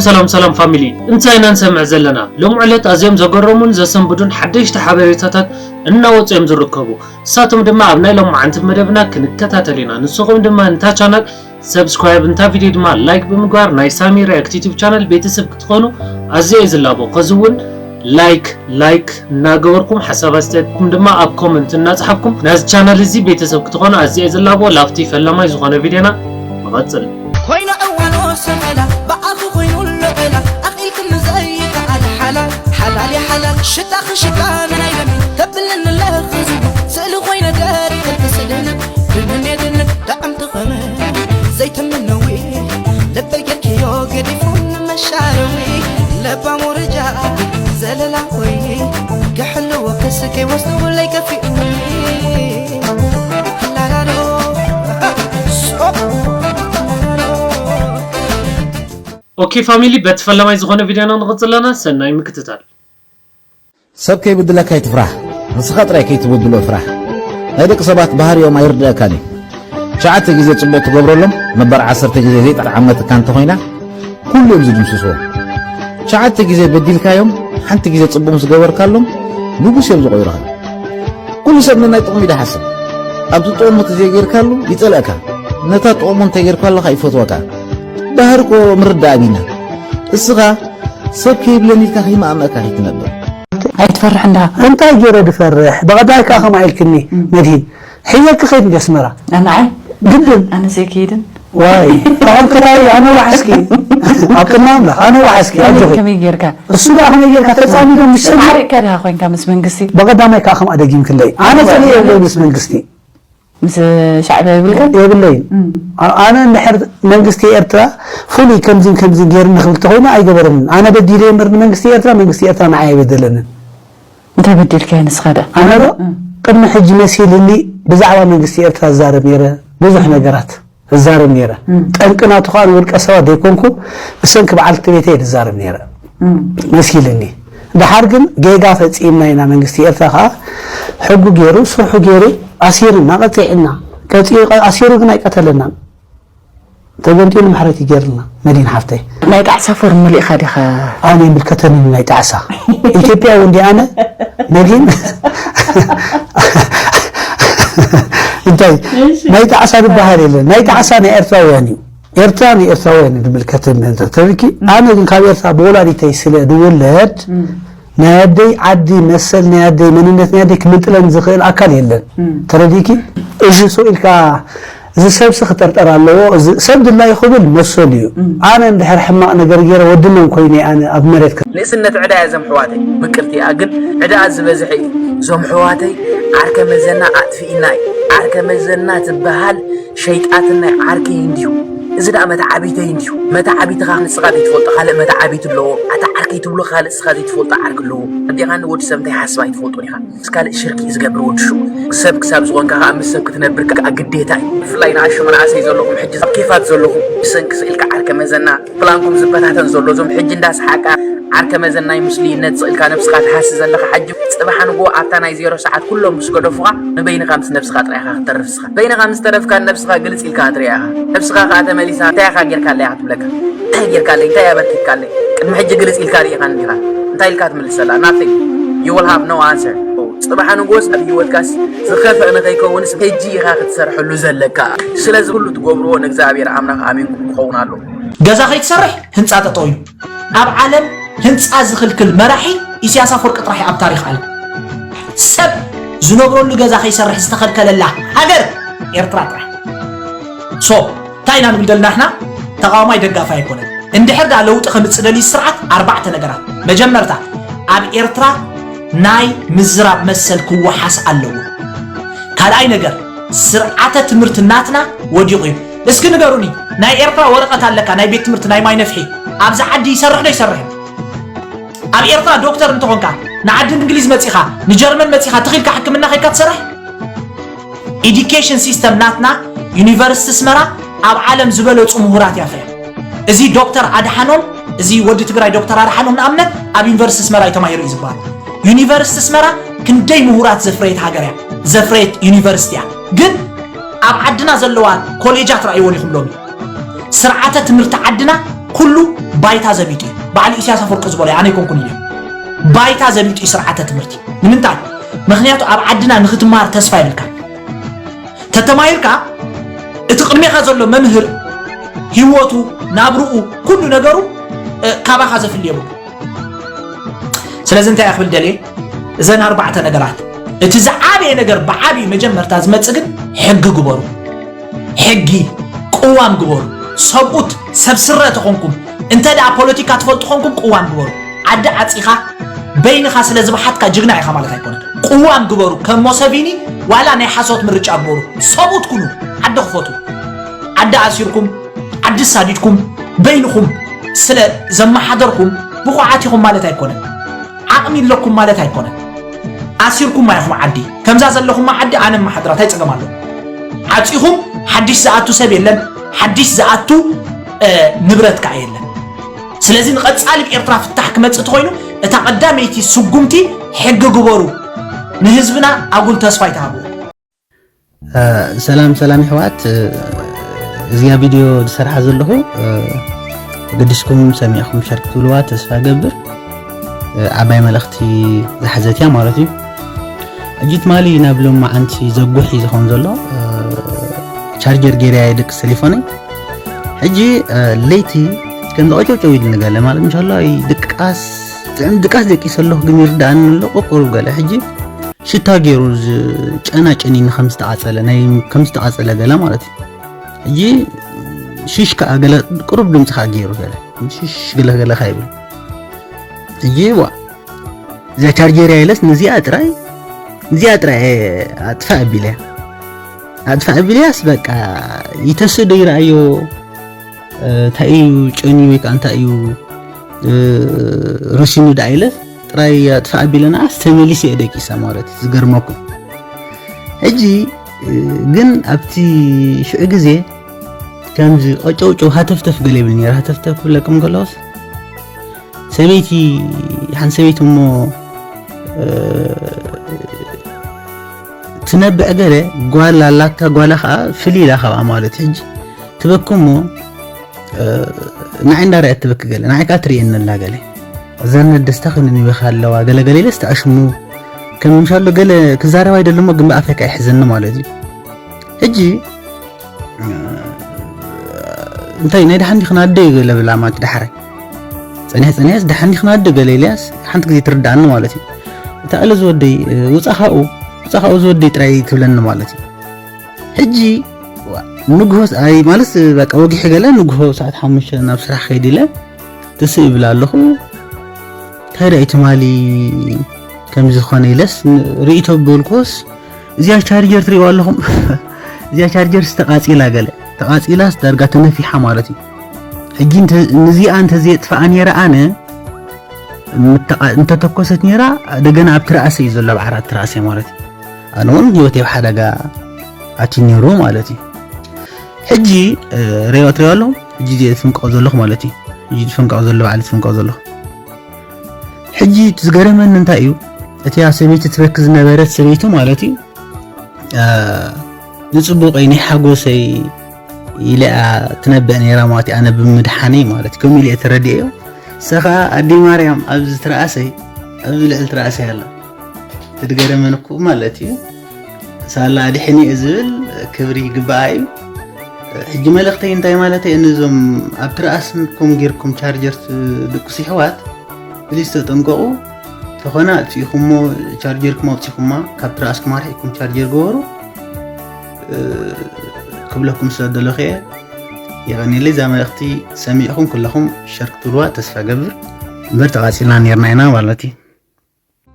ሰላም ሰላም ፋሚሊ፣ እንታይ ኢና ንሰምዕ ዘለና? ሎም ዕለት ኣዝዮም ዘገረሙን ዘሰንብዱን ሓደሽቲ ሓበሬታታት እናወፁ እዮም ዝርከቡ። እሳቶም ድማ ኣብ ናይ ሎማዓንቲ መደብና ክንከታተል ኢና። ንስኹም ድማ ንታ ቻናል ሰብስክራይብ፣ እንታ ቪድዮ ድማ ላይክ ብምግባር ናይ ሳሚ ሪያክት ዩቲዩብ ቻናል ቤተሰብ ክትኾኑ ኣዝየ እየ ዝላቦ። ከዚ እውን ላይክ ላይክ እናገበርኩም ሓሳብ ኣስተያየትኩም ድማ ኣብ ኮመንት እናፅሓፍኩም ናዚ ቻናል እዚ ቤተሰብ ክትኾኑ ኣዝየ እየ ዝላቦ። ላብቲ ፈላማይ ዝኾነ ቪድዮና ንቐፅል። ኮይኑ እዋኖ ሰመላ ብኣኺ ኮይኑ ለበላ ኣኺልክኒ ዘይከኣል ሓላል ሓላል ሓላል ሽታኺ ሽታ ናይ ደም ተብልኒ ለኽዝቡ ስእሊ ኮይነ ገሪኽልኪ ስእልኒ ድምኔትኒ ደዕምቲ ኸመ ዘይትምነዊ ልበይ ጌርክዮ ገዲፉ ንመሻረዊ ለባም ወረጃ ዘለላ ኮይኒ ክሕልወክስ ከይወስድውለይ ከፊኡኒ ላላሎ ኦኬ ፋሚሊ፣ በቲ ፈለማይ ዝኾነ ቪድዮና ንቕጽል ኣለና። ሰናይ ምክትታል። ሰብ ከይብድለካ ኣይትፍራህ፣ ንስኻ ጥራይ ከይትበድሎ ፍራህ። ናይ ደቂ ሰባት ባህርዮም ኣይርድኣካን እዩ። ትሽዓተ ግዜ ጽቡቕ ትገብረሎም፣ ነበር ዓሰርተ ግዜ ዘይጠዓመትካ እንተኾይና፣ ኩሉ እዮም ዝድምስስዎ። ትሽዓተ ግዜ በዲልካዮም፣ ሓንቲ ግዜ ጽቡቕ ምስ ገበርካሎም፣ ንጉስ እዮም ዝቖይሩኻ። ኩሉ ሰብ ነናይ ጥቕሙ እዩ ዝሓስብ። ኣብቲ ጥቕሙ እንተዘይጌርካሉ ይጸልኣካ፣ ነታ ጥቕሙ እንተጌርካሉ ኸኣ ይፈትወካ። ባህሪ እኮ ምርዳእ ኣቢና። እስኻ ሰብ ከይብለኒ ኢልካ ከይመኣመእካ ከይትነብር። ኣይትፈርሕ እንዳ እንታይ ገይረ ድፈርሕ ብቐዳይ ከዓ ከምኣ ኢልክኒ መድሂን ሕየኪ ከይድ እንዲ ኣስመራ ኣንዓይ ግድን ኣነ ዘይከይድን ዋይ ኣሁን ከላይ ኣነ ዋሕስኪ ኣብ ቅድሚ ኣምላኽ ኣነ ዋሕስኪ ኣጆኺ ከመይ ጌርካ እሱ ደኣ ከመይ ጌርካ ተጻሚዶም ምስ ሰብ ዓሪቅካ ዲኻ ኮይንካ ምስ መንግስቲ ብቐዳማይ ከዓ ከምኣ ደጊምክለይ ኣነ ጸሊእ የብለይ ምስ መንግስቲ ምስ ሻዕብያ ይብልካ የብለይን ኣነ እንድሕር መንግስቲ ኤርትራ ፍሉይ ከምዚን ከምዚን ገይርኒ ክብል ተኾይኑ ኣይገበረንን ኣነ በዲለ እምበር ንመንግስቲ ኤርትራ መንግስቲ ኤርትራ ንዓይ ኣይበደለንን እንታይ በዲልካዮ ንስኻ ደኣ ኣነ ዶ ቅድሚ ሕጂ መሲልኒ ብዛዕባ መንግስቲ ኤርትራ ዝዛረብ ነይረ ብዙሕ ነገራት እዛረብ ነይረ ጠንቂ ናቱ ከዓ ንውልቀ ሰባት ዘይኮንኩ ብሰንኪ በዓልቲ ቤተይ እየ ዝዛረብ ነይረ መሲልኒ ድሓር ግን ጌጋ ፈፂምና ኢና መንግስቲ ኤርትራ ከዓ ሕጉ ገይሩ ስርሑ ገይሩ ኣሲርና ቀፂዕና ቀፂ- ኣሲሩ ግን ኣይቀተለናን ተገምጢሉ ምሕረት ይገርልና መዲን ሓፍተይ ናይ ጣዕሳ ፎርም መሊእኻ ዲኻ ኣነ ይምልከተኒ ናይ ጣዕሳ ኢትዮጵያ እውን ዲ ኣነ መዲን እንታይ ናይ ጣዕሳ ዝበሃል የለን ናይ ጣዕሳ ናይ ኤርትራውያን እዩ ኤርትራ ንኤርትራውያን እዩ ዝምልከተኒ ተረድኪ ኣነ ግን ካብ ኤርትራ ብወላዲተይ ስለ ዝውለድ ናይ ኣደይ ዓዲ መሰል ናይ ኣደይ መንነት ናይ ኣደይ ክምንጥለን ዝኽእል ኣካል የለን ተረዲእኪ እዚ ስቕ ኢልካ እዚ ሰብሲ ክጠርጠር ኣለዎ እዚ ሰብ ድላዩ ክብል መሰሉ እዩ ኣነ እንድሕር ሕማቕ ነገር ገይረ ወድነን ኮይነ ኣነ ኣብ መሬት ንእስነት ዕዳ እያ ዘምሕዋተይ ምቅርቲ እያ ግን ዕዳኣ ዝበዝሐ እዩ ዞም ሕዋተይ ዓርከ መዘና ኣጥፊእና እዩ ዓርከ መዘና ትበሃል ሸይጣትን ናይ ዓርከይ እንድዩ እዚ ደኣ መተዓቢተይ እንድዩ መተዓቢትኻ ንስኻ ዘይትፈልጦ ካልእ መተዓቢት ኣለዎ ኣታ ዓርከይ ትብሎ ካልእ ንስኻ ዘይትፈልጦ ዓርኪ ኣለዎ ኣዴኻኒ ወዲ ሰብ እንታይ ሓስብ ኣይትፈልጦን ኢኻ ምስ ካልእ ሽርኪ እዩ ዝገብር ወዲ ሹቕ ሰብ ክሳብ ዝኾንካ ከዓ ምስ ሰብ ክትነብር ከዓ ግዴታ እዩ ብፍላይ ንኣሹ መናእሰይ ዘለኹም ሕጂ ኣብ ኬፋት ዘለኹም ብሰንኪ ስኢልካ ዓርከ መዘና ፕላንኩም ዝበታተን ዘሎ እዞም ሕጂ እንዳሰሓቅካ ዓርከ መዘን ናይ ምስሉይነት ስቕ ኢልካ ነብስኻ ትሃሲ ዘለኻ ሓጂ ጽባሕ ንግሆ ኣብታ ናይ ዜሮ ሰዓት ኩሎም ምስ ገደፉኻ ንበይንኻ ምስ ነብስኻ ጥራይ ኢኻ ክትተርፍ ንስኻ በይንኻ ምስ ተረፍካ ነብስኻ ግልጽ ኢልካ ክትሪኣ ኢኻ ነብስኻ ከኣ ተመሊሳ እንታይ ኢኻ ጌርካለይ እያ ክትብለካ እንታይ ጌርካለይ እንታይ ኣበርኪትካለይ ቅድሚ ሕጂ ግልጽ ኢልካ ርኢኻኒ ዲኻ እንታይ ኢልካ ትምልሰላ nothing you will have no answer ጽባሕ ንግሆስ ኣብ ህይወትካስ ዝኸፍአ ንኸይከውንስ ሕጂ ኢኻ ክትሰርሐሉ ዘለካ ስለዚ ኩሉ ትገብርዎ ንእግዚኣብሔር ኣምላኽ ኣሚንኩም ክኸውን ኣለዎ ገዛ ከይትሰርሕ ህንፃ ጠጠው እዩ ኣብ ዓለም ህንፃ ዝኽልክል መራሒ ኢሳያስ ኣፈወርቂ ጥራሕ ኣብ ታሪኽ ዓለም ሰብ ዝነብረሉ ገዛ ከይሰርሕ ዝተኸልከለላ ሃገር ኤርትራ ጥራሕ so እንታይ ኢና ንብል ዘለና ንሕና ተቃዋማይ ደጋፋይ ኣይኮነን እንድሕር ዳ ለውጢ ከምፅእ ደልዩ ስርዓት ኣርባዕተ ነገራት መጀመርታ ኣብ ኤርትራ ናይ ምዝራብ መሰል ክወሓስ ኣለዎ ካልኣይ ነገር ስርዓተ ትምህርቲ ናትና ወዲቑ እዩ እስኪ ንገሩኒ ናይ ኤርትራ ወረቐት ኣለካ ናይ ቤት ትምህርቲ ናይ ማይ ነፍሒ ኣብዚ ዓዲ ይሰርሕ ዶ ይሰርሕን ኣብ ኤርትራ ዶክተር እንተኾንካ ንዓዲ እንግሊዝ መፂኻ ንጀርመን መፂኻ ትኺልካ ሕክምና ከይካ ትሰርሕ education system ናትና ዩኒቨርሲቲ ስመራ ኣብ ዓለም ዝበለፁ ምሁራት ያፈርያ እዚ ዶክተር ኣድሓኖም እዚ ወዲ ትግራይ ዶክተር ኣድሓኖም ንኣብነት ኣብ ዩኒቨርሲቲ ስመራ እዩ ተማሂሩ እዩ ዝበሃል ዩኒቨርሲቲ ስመራ ክንደይ ምሁራት ዘፍረየት ሃገር እያ ዘፍረየት ዩኒቨርሲቲ እያ ግን ኣብ ዓድና ዘለዋ ኮሌጃት ረኣይዎ ዲኹም ሎሚ ስርዓተ ትምህርቲ ዓድና ኩሉ ባይታ ዘቢጡ እዩ። በዓል ኢሳያስ ኣፈወርቂ ዝበሎ ኣነ ኣይኮንኩን ኢለ። ባይታ ዘቢጡ እዩ ስርዓተ ትምህርቲ። ንምንታይ? ምክንያቱ ኣብ ዓድና ንክትመሃር ተስፋ የብልካ። ተተማሂርካ እቲ ቅድሜኻ ዘሎ መምህር ህይወቱ፣ ናብርኡ፣ ኩሉ ነገሩ ካባኻ ዘፍልየሉ። ስለዚ እንታይ ክብል ደልየ፣ እዘን ኣርባዕተ ነገራት፣ እቲ ዝዓበየ ነገር ብዓብዩ መጀመርታ ዝመጽእ ግን ሕጊ ግበሩ። ሕጊ፣ ቅዋም ግበሩ። ሰብኡት፣ ሰብ ስረ ተኾንኩም፣ እንተ ደኣ ፖለቲካ ትፈልጡ ኾንኩም ቅዋም ግበሩ። ዓዲ ዓጺኻ በይንኻ ስለ ዝበሓትካ ጅግና ኢኻ ማለት ኣይኮነን። ቅዋም ግበሩ። ከም ሞሰቪኒ ዋላ ናይ ሓሶት ምርጫ ግበሩ። ሰብኡት ኩኑ። ዓዲ ክፈቱ። ዓዲ ኣሲርኩም፣ ዓዲ ሳዲድኩም፣ በይንኹም ስለ ዘመሓደርኩም ብቑዓት ኢኹም ማለት ኣይኮነን። ዓቕሚ ኣለኩም ማለት ኣይኮነን። ኣሲርኩማ ኢኹም ዓዲ። ከምዛ ዘለኹማ ዓዲ ኣነ መሓድራ እንታይ ጸገም ኣሎ? ዓጺኹም ሓድሽ ዝኣቱ ሰብ የለን፣ ሓድሽ ዝኣቱ ንብረት ከኣ የለን። ስለዚ ንቐጻሊ ብኤርትራ ፍታሕ ክመጽእ ተኾይኑ እታ ቀዳመይቲ ስጉምቲ ሕጊ ግበሩ። ንህዝብና ኣጉል ተስፋ ይትሃብዎ። ሰላም ሰላም ይሕዋት፣ እዚኣ ቪድዮ ዝሰርሓ ዘለኹ ገዲስኩም ሰሚዕኹም ሸር ክትብልዋ ተስፋ ገብር። ዓባይ መልእኽቲ ዝሓዘት እያ ማለት እዩ። ሕጂ ትማሊ ናብ ሎማዓንቲ ዘጉሒ ዝኸውን ዘሎ ቻርጀር ገይረ እየ ደቂ ቴሌፎነይ። ሕጂ ለይቲ ከም ዝቐጨውጨው ኢሉ ንገለ ማለት እንሻላ ድቃስ ጥዕም ድቃስ ደቂሰ ኣለኹ ግን ይርዳእኒ ኣሎ ቁርቁር ገለ ሕጂ ሽታ ገይሩ ጨና ጨኒኒ ከም ዝተቓጸለ ናይ ከም ዝተቓጸለ ገለ ማለት እዩ። ሕጂ ሽሽ ከዓ ገለ ቁሩብ ድምፂ ከዓ ገይሩ ገለ ሽሽ ገለ ገለ ከዓ ይብል። ሕጂ ዋ እዚኣ ቻርጀር እያ ኢለስ ነዚኣ ጥራይ ነዚኣ ጥራይ ኣጥፋእ ኣቢለ ኣጥፋእ ኣቢለያስ በቃ ይተስእ ዶ ይረኣዮ እንታይ እዩ ጨንዩ ወይ ከዓ እንታይ እዩ ረሲኑ ደኣ ኢለ ጥራይ ኣጥፋእ ኣቢለ ንዓስ ተመሊሰ እየ ደቂሰ ማለት እዩ ዝገርመኩም። ሕጂ ግን ኣብቲ ሽዑ ግዜ ከምዚ ቀጨውጨው ሃተፍተፍ ገለ ይብል ነይረ። ሃተፍተፍ ክብለኩም ከለኹስ ሰበይቲ ሓንቲ ሰበይቲ እሞ ትነብዕ ገለ ጓል ኣላታ ጓላ ከዓ ፍልይ ኢላ ካብኣ ማለት ሕጂ ትበኪ እሞ ንዓይ እንዳርኣየት ትበኪ ገለ ንዓይ ከዓ ትርእየኒ ኣላ ገለ ዘነ ደስታ ክንን ይበካ ኣለዋ ገለ ገለ ኢለ ዝተኣሽሙ ከም ምሻሎ ገለ ክዛረብ ኣይደለሞ ግን ብኣፈይ ከዓ ይሕዘኒ ማለት እዩ ሕጂ እንታይ ናይ ደሓን ዲኽና ኣደ እዩ ገለ ብላ ማለት ዳሕራይ ፀኒሕ ፀኒሕስ ደሓን ዲኽና ኣደ ገለ ኢልያስ ሓንቲ ግዜ ትርዳኣኒ ማለት እዩ እታ እለ ዝወደይ ውፃ ካብኡ ውፃ ካብኡ ዝወደይ ጥራይ ትብለኒ ማለት እዩ ሕጂ ንግሆ ኣይ ማለት በቃ ወጊሒ ገለ ንግሆ ሰዓት ሓሙሽተ ናብ ስራሕ ከይድ ኢለ ትስእ ይብል ኣለኹ እንታይ ደኣ ትማሊ ከምዚ ዝኾነ ኢለስ ርእይቶ ብበልኩስ እዚኣ ቻርጀር ትሪእዋ ኣለኹም እዚኣ ቻርጀር ስተቃፂላ ገለ ተቃፂላስ ዳርጋ ተነፊሓ ማለት እዩ ሕጂ ንዚኣ እንተዘየጥፍኣ ነይረ ኣነ እንተተኮሰት ነይራ ደገና ኣብቲ ርኣሰ እዩ ዘሎ ኣብ ዓራት ርኣሰ ማለት እዩ ኣነ እውን ህይወት ኣብ ሓደጋ ኣትዩ ነይሩ ማለት እዩ ሕጂ ሬዋ ትሪኦ ኣለኹም ሕጂ ፍንቀቕ ዘለኹ ማለት እዩ ሕጂ ፍንቀቕ ዘሎ በዓል ፍንቀቕ ዘለኹ ሕጂ ዝገረመኒ እንታይ እዩ እቲያ ሰበይቲ ትበኪ ዝነበረት ሰበይቲ ማለት እዩ ንፅቡቀይ ናይ ሓጎሰይ ኢለኣ ትነብዕ ነይራ ማለት ኣነ ብምድሓነይ ማለት ከምኡ ኢለ ተረዲኤዮ ሰኻ ኣዲ ማርያም ኣብዚ ትረኣሰይ ኣብዚ ልዕሊ ትረኣሰይ ኣላ ትድገረመን እኮ ማለት እዩ ሳላ ኣድሕኒ ዝብል ክብሪ ይግባኣ እዩ ሕጂ መልእኽተይ እንታይ ማለተይ እነዞም ኣብ ትረኣስኩም ጌርኩም ቻርጀር ትድቅሱ ይሕዋት ፕሊስ ተጠንቀቑ ተኾነ ኣጥፊእኹሞ ቻርጀርኩም ኣውፂኹማ ካብ ትረኣስኩም ኣርሒቕኩም ቻርጀር ገበሩ ክብለኩም ስለ ደለኹ እየ የቐኒለይ እዛ መልእኽቲ ሰሚዕኹም ኩለኹም ሸር ክትብልዋ ተስፋ ገብር እምበር ተቓፂልና ነርና ኢና ማለት እዩ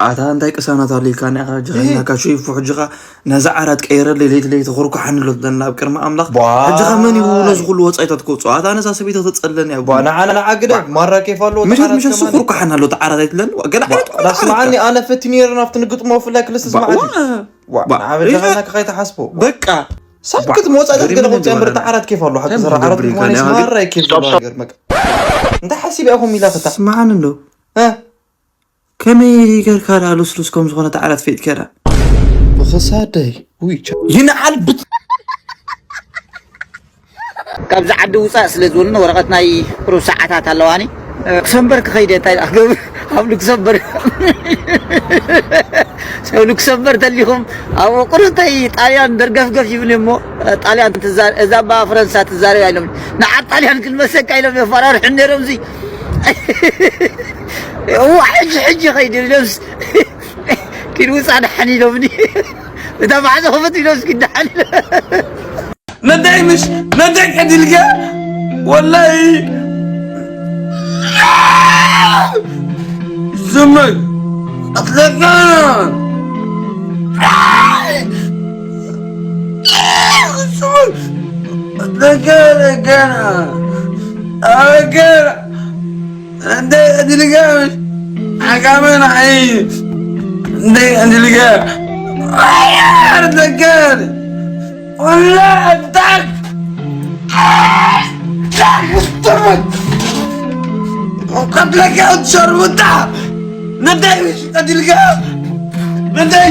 ኣታ እንታይ ቅሳናት ኣሎ ኢልካ ኒኻ ጀኸኛካ ሹይፉ ሕጂ ኸ ነዛ ዓራት ቀይረለይ ለይቲ ለይቲ ኩርኩሓኒ ኣሎ ትብለና ኣብ ቅድሚ ኣምላኽ ሕጂ ኸ መን እዩ ነዚ ኩሉ ወፃኢታት ክወፅኦ ኣታ ነዛ ሰበይቲ ክተፀለኒ እያ ጓ ንዓና ንዓግደ ማራ ኬፍ ኣለዎ ምሸት ምሸት ሱ ኩርኩሓኒ ኣሎ እቲ ዓራት ኣይትብለኒ ገለ ዓይነት ኩርኩሓኒ ስምዓኒ ኣነ ፈቲ ነይረ ናብቲ ንግጥሞ ብፍላይ ክልተ ዝመዓልቲ ንዓበ ጀኸኛካ ከይትሓስቦ በቃ ሳክት መውፃእ ገለ ከውፅእ እምበር እቲ ዓራት ኬፍ ኣለዎ ሓቂ ስራሕ ዓራት ምዃነይ ማራ ኬፍ ዘለዎ ነገር መቃ እንታይ ሓሲብ ኢኹም ኢላ ፈታ ስምዓኒ ኣሎ ከመይ ጌርካ ደኣ ልስሉስ ከም ዝኾነ ተዓራት ፈይጥካ ደኣ ብኽሳደይ ይንዓል ብት ካብዚ ዓዲ ውፃእ ስለ ዝብሉኒ ወረቐት ናይ ቁሩብ ሰዓታት ኣለዋኒ። ሉክሰምበርግ ክኸይደ እንታይ ደኣ ክገብር? ኣብ ሉክሰምበርግ፣ ሰብ ሉክሰምበርግ ተሊኹም ኣብኡ ቁሩብ እንታይ ጣልያን ደርገፍገፍ ይብል እሞ፣ ጣልያን ትዛ-፣ እዛ እባ ፈረንሳ ትዛረብ ኢሎም፣ ንዓ ጣልያን ክንመሰካ ኢሎም የፈራርሑ ነይሮም። እዚ እዋ ሕጂ ሕጂ ኸይድ ኢሎምስ ኪድ ውፃእ ደሓን ኢሎምኒ። እታ ማዕፆ ክፍት ኢሎምስ ኪድ ደሓን ኢሎም። ነዳይ ምሽ ነዳይ ቀዲልካ ወላሂ ዝመግ ኣትለካ ኣትለካ ለካ ኣገር ነዳይ ቀዲልካ ምሽ ሓካመ ንዓይ ነዳይ ቀዲልካ ኣያር ተከር والله أتاك أتاك مستمر وقبلك يا شرمطة ندي مش قتلك ندي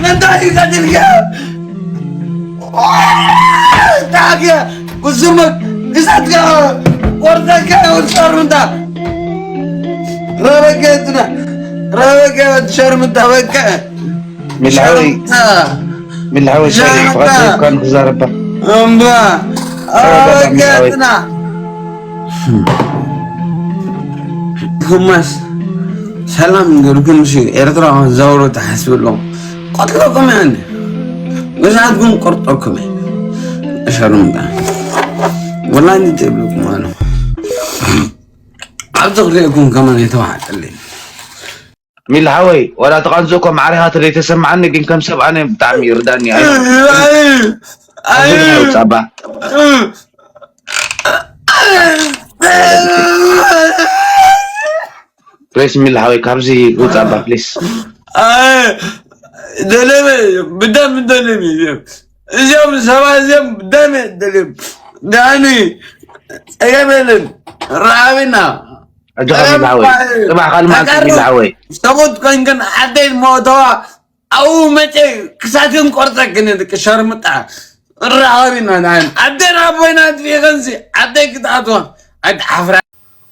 ندي قتلك أتاك يا قزمك قزتك ورتك يا شرمطة ربك يا ربك يا شرمطة بك ሚልሓወይ ሚልሓወይ ሶሪ ፍቓድ ዘይብካ ንክዛረባ እምባ ተረጋጋ ሚልሓወይ ኣበገትና እማስ ሰላም ንገርኩም ሽ ኤርትራ ዘውሮ ተሓስብሎም ቆጥለኩም ያን ንሳትኩም ቆርጠኩም እየ እሸሩምታ ወላ እንዲ ትብልኩም ኣሎ ኣብዚ ክሪእኩም ከማን የተዋሓጠልኝ ሚል ሓወይ ዋላ ተቃንዞ እኮ ማዕሪኻ ተዘይተሰማዓኒ ግን ከም ሰብ ኣነ ብጣዕሚ ይርዳኒ ኣይ ኣይ ኣይ ጻባ ፕሬስ ሚል ሓወይ ካብዚ ውጻባ ፕሊስ ደለበ ብደም ደለብ እዮም እዚኦም ሰባት እዚኦም ደም ደለብ ዳኒ ጸገም የለን ረሃብና ኣጆኻ ሚል ሓወይ ጽባሕ ካልእ መዓልቲ ሚል ሓወይ ሰቦት ኮይንክን ዓደይ ሞተዋ ኣብኡ መጨ ክሳትን ቆርጸክን ደቂ ሸርምጣ ረሃብና ዳኒ ዓደና ኣቦይና ኣጥፊእኸንሲ ዓደይ ክትኣትዋ ኣይትሓፍራ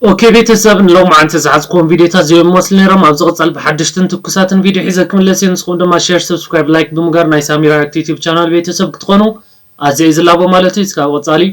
ኦኬ ቤተሰብ ንሎማዓንቲ ዝሓዝኩዎም ቪድዮታት እዚኦም ይመስሉ ነይሮም። ኣብ ዝቕጸል ብሓደሽትን ትኩሳትን ቪድዮ ሒዘ ክምለስ እየ። ንስኹም ድማ ሼር፣ ሰብስክራይብ፣ ላይክ ብምግባር ናይ ሳሚ ሪያክት ዩቲዩብ ቻናል ቤተሰብ ክትኾኑ ኣዝየ እየ ዝላቦ ማለት እዩ። እስካብ ቀጻሊ